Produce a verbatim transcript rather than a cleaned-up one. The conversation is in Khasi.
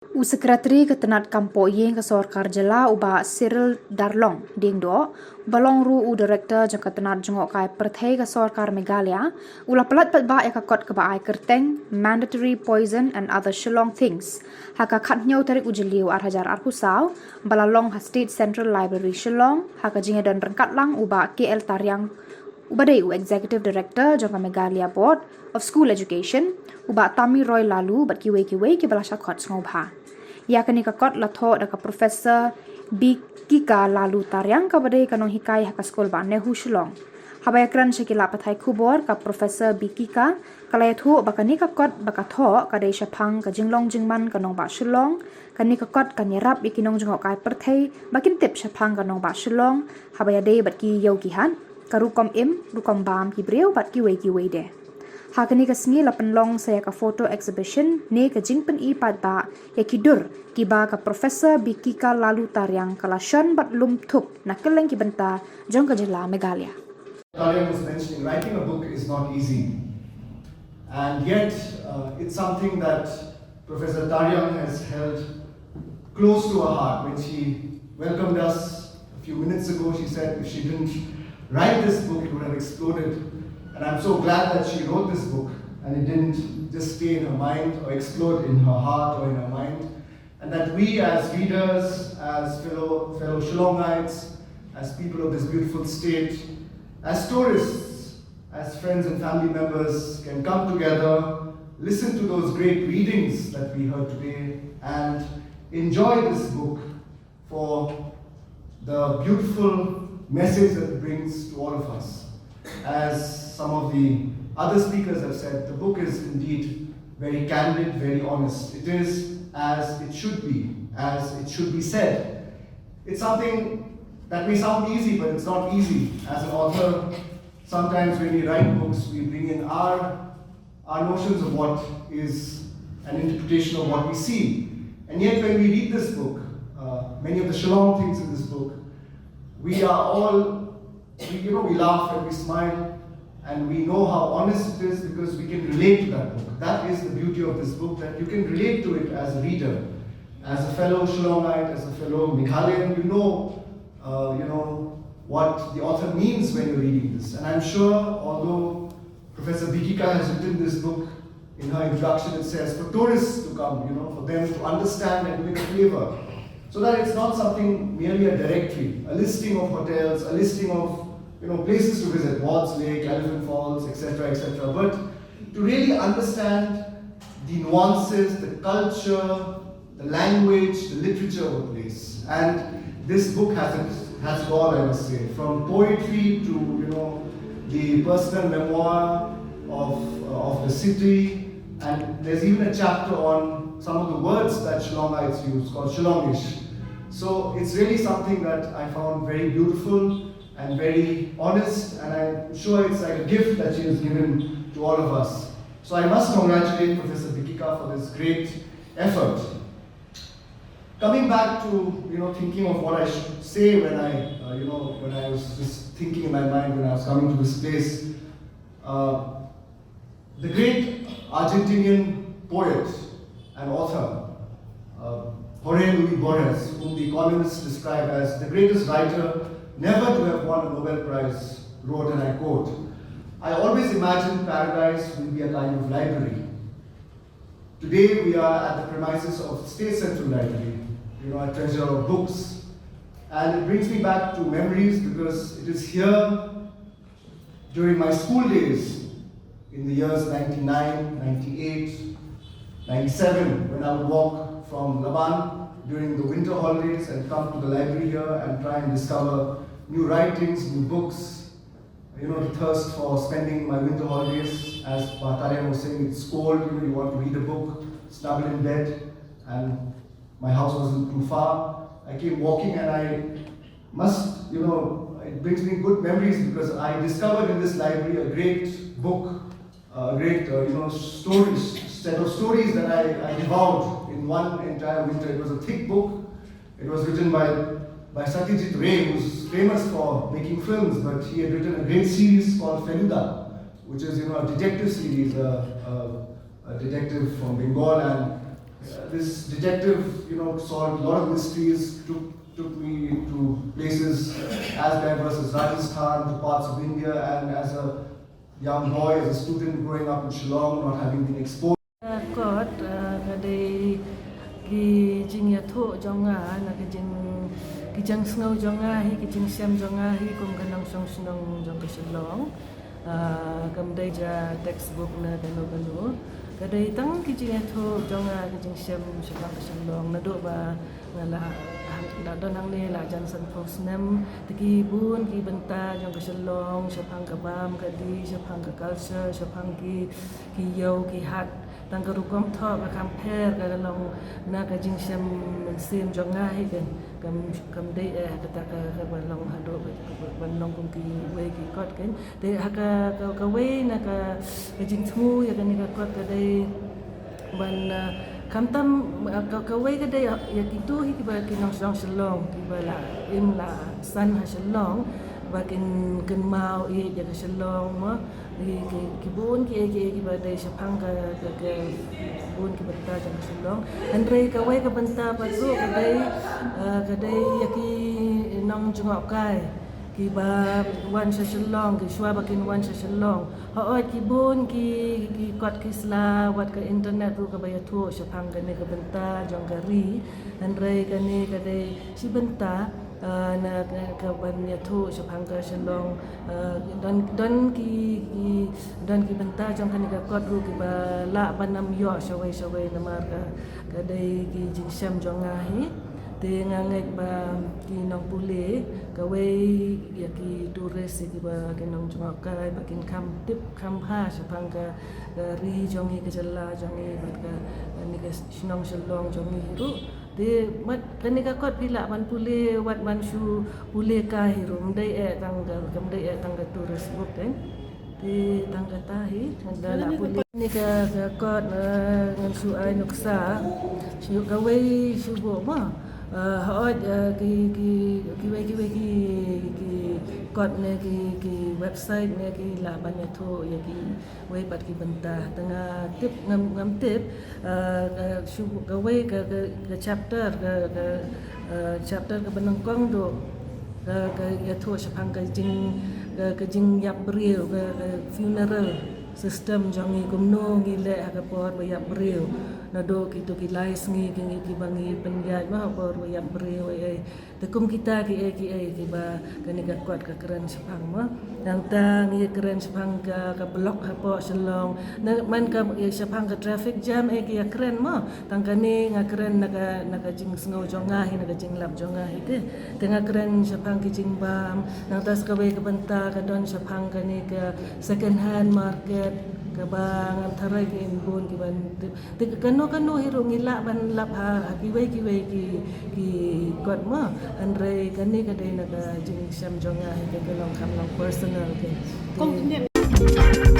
U Sekretari ka tnad kam poh ïing ka sorkar jylla u Bah Cyril Darlong Diengdoh, uba long ruh u Director jong ka tnad jngohkai pyrthei ka sorkar Meghalaya, u la pynlait paidbah ïa ka kot kaba ai kyrteng Mandatory Poison and Other Shillong Things ha ka khathynñiew tarik u Jylliew ar hajar arphew saw, ba la long ha State Central Library Shillong ha ka jingïadon ryngkat lang u Bah K L Tariang, uba dei u Executive Director jong ka Meghalaya Board of School Education, u Bah Tami Roy Laloo bad kiwei kiwei kiba la shah khot sngewbha. Ïa kane ka kot la thoh da ka Professor Bikika Laloo Tariang, kaba dei ka nonghikai ha ka skul Bah Nehu Shillong. Haba ïakren sha ki lad pathai khubor, ka Professor Bikika ka la ïathuh ba kane ka kot ba ka thoh ka dei shaphang ka jinglong jingman ka nongbah Shillong. Kane ka kot kan ïarap ïa ki nongjngohkai pyrthei ba kin tip shaphang ka nongbah Shillong haba ïadei bad ki ïew ki hat, ka rukom im, rukom bam ki briew bad kiwei kiwei de. Ha kane ka sngi la pynlong sa ïa ka photo exhibition ne ka jingpyni paidbah ïa ki dur kiba ka Professor Bikika Laloo Tariang ka la shon bad lum thup na kylleng ki bynta jong ka jylla Meghalaya. Tariang was mentioning, writing a book is not easy. And yet, uh, it's something that Professor Tariang has held close to her heart. When she welcomed us a few minutes ago, she said if she didn't write this book, it would have exploded. And I'm so glad that she wrote this book and it didn't just stay in her mind or explode in her heart or in her mind. And that we as readers, as fellow, fellow Shillongites, as people of this beautiful state, as tourists, as friends and family members can come together, listen to those great readings that we heard today, and enjoy this book for the beautiful message that it brings to all of us. As some of the other speakers have said, the book is indeed very candid, very honest. It is as it should be, as it should be said. It's something that may sound easy, but it's not easy. As an author, sometimes when we write books, we bring in our our notions of what is an interpretation of what we see. And yet, when we read this book, uh, many of the Shillong things in this book, we are all, we, you know, we laugh and we smile, and we know how honest it is because we can relate to that book. That is the beauty of this book, that you can relate to it as a reader, as a fellow Shillongite, as a fellow Meghalayan. You know, uh, you know what the author means when you're reading this. And I'm sure, although Professor Bikika has written this book, in her introduction it says, for tourists to come, you know, for them to understand and get a flavor. So that it's not something merely a directory, a listing of hotels, a listing of, you know, places to visit, Wards Lake, Elephant Falls, et cetera, et cetera. But to really understand the nuances, the culture, the language, the literature of a place. And this book has it, has it all, I must say, from poetry to, you know, the personal memoir of, uh, of the city. And there's even a chapter on some of the words that Shillongites use called Shillongish. So it's really something that I found very beautiful and very honest, and I'm sure it's like a gift that she has given to all of us. So I must congratulate Professor Bikika for this great effort. Coming back to, you know, thinking of what I should say when I, uh, you know, when I was just thinking in my mind when I was coming to this place, uh, the great Argentinian poet and author, uh, Jorge Luis Borges, whom the economists describe as the greatest writer never to have won a Nobel Prize, wrote, and I quote, I always imagine paradise will be a kind of library. Today we are at the premises of State Central Library, you know, a treasure of books. And it brings me back to memories because it is here during my school days in the years ninety-nine, ninety-eight, ninety-seven, when I would walk from Laban during the winter holidays and come to the library here and try and discover new writings, new books, you know, the thirst for spending my winter holidays, as Bah Tariang was saying, it's cold, you know, you want to read a book, snuggle in bed, and my house wasn't too far. I came walking and I must, you know, it brings me good memories because I discovered in this library a great book, a great, uh, you know, stories, set of stories that I, I devoured in one entire winter. It was a thick book. It was written by, by Satyajit Ray, who's famous for making films, but he had written a great series called Feluda, which is, you know, a detective series, a, a, a detective from Bengal, and This detective, you know, solved a lot of mysteries, took, took me to places as diverse as Rajasthan, to parts of India, and as a young boy, as a student growing up in Shillong, not having been exposed. Kot, uh, ka dei ki jingïathuh jong nga, na ki jing, ki jingsngew jong nga hi, ki jingshem jong nga hi, kum ka nongshong shnong jong ka Shillong. Ah, kam dei ja textbook ne kano kano. Ka dei tang ki jingïathuh jong nga, ki jingshem shaphang ka Shillong. Naduh ba nga la, la don hangne la jan sanphew snem. Te ki bun ki bynta jong ka Shillong, shaphang ka bam ka dih, shaphang ka culture, shaphang ki, ki ïew ki hat. Tang ka rukom thoh ka kham pher, ka long na ka jingshem mynsiem jong nga hi kan. Kam, kam dei eh kata ka, ka ban long haduh, ka, ka ban long kum kiwei ki kot kan. Te ha ka, ka, kawei na ka, ka jingthmu ïa kane ka kot ka dei ban, ah, khamtam, ah, ka, kawei ka dei, ah, ïa kito hi kiba ki nongshong Shillong, kiba la im la san ha Shillong, ba kin, kin kynmaw ïa ka Shillong mo. Ki, ki, ki bun ki, ki, kiba dei shaphang ka, ka, ka bun ki bynta jong ka Shillong. Hynrei kawei ka bynta pat ruh ka dei, ah, ka dei ïa ki nongjngohkai kiba wan sha Shillong, ki shuwa ba kin wan sha Shillong. Hooid ki bun ki, ki kot ki sla, wat ka internet ruh kaba ïathuh shaphang kane ka bynta jong ka ri. Hynrei kane ka dei shi bynta, ah, na ka, ka ban ïathuh shaphang ka Shillong. Ah, don, don ki, ki, don ki bynta jong kane ka kot ruh kiba lah ban ym ïoh shawei shawei namar ka, ka dei ki jingshem jong nga hi. Te nga ngeit ba ki nongpule, kawei ïa ki tourist ïa kiba ki nongjngohkai ba kin kham tip kham bha shaphang ka, ka ri jong ngi, ka jylla jong ngi bad ka, kane ka shnong Shillong jong ngi hi ruh. Te bad kane ka kot phi lah ban pule, wat ban shu pule kai hi ruh, ym dei eh tang ka, kam dei eh tang ka tourist book kan. Te tang kata hi, haba la pule. Kane ka, ka kot, eh, ngan shu ai nuksa shu kawei shu buh mo. Eh, hooid, eh, ki, ki, kiwei, kiwei ki, ki kot ne ki, ki website ne ki lah ban ïathuh ïa kiwei pat ki bynta. Te nga tip, ngam, ngam tip, eh, eh, shu buh kawei ka, ka, ka chapter, ka, ka, eh, chapter kaba nyngkong ruh ka, ka ïathuh shaphang ka jing, ka, ka jingïap briew, ka, ka funeral system jong ngi, kumno ngi leh ha ka por ba ïap briew. Naduh kito ki lai sngi ki ngi, kiba ngi pynïaid mo ha por ba ïap briew, eh, eh. Te kum kita kiei kiei kiba kane ka kot ka kren shaphang mo. Nangta ngi kren shaphang ka, ka block hapoh Shillong. Na man ka, eh, shaphang ka traffic jam eh ki ïakren mo. Tang kane nga kren na ka, na ka jingsngew jong nga hi, na ka jinglap jong nga hi te. Te nga kren shaphang ki jingbam, nangta sa kawei ka bynta ka don shaphang kane ka second hand market, kaba ngam tharai ki in bun ki ban tip. Te kano kano hi ruh ngi lah ban lap ha, ha kiwei kiwei ki, ki kot mo. Hynrei kane ka dei na ka jingshem jong nga hi, ka long kham long personal ke. Te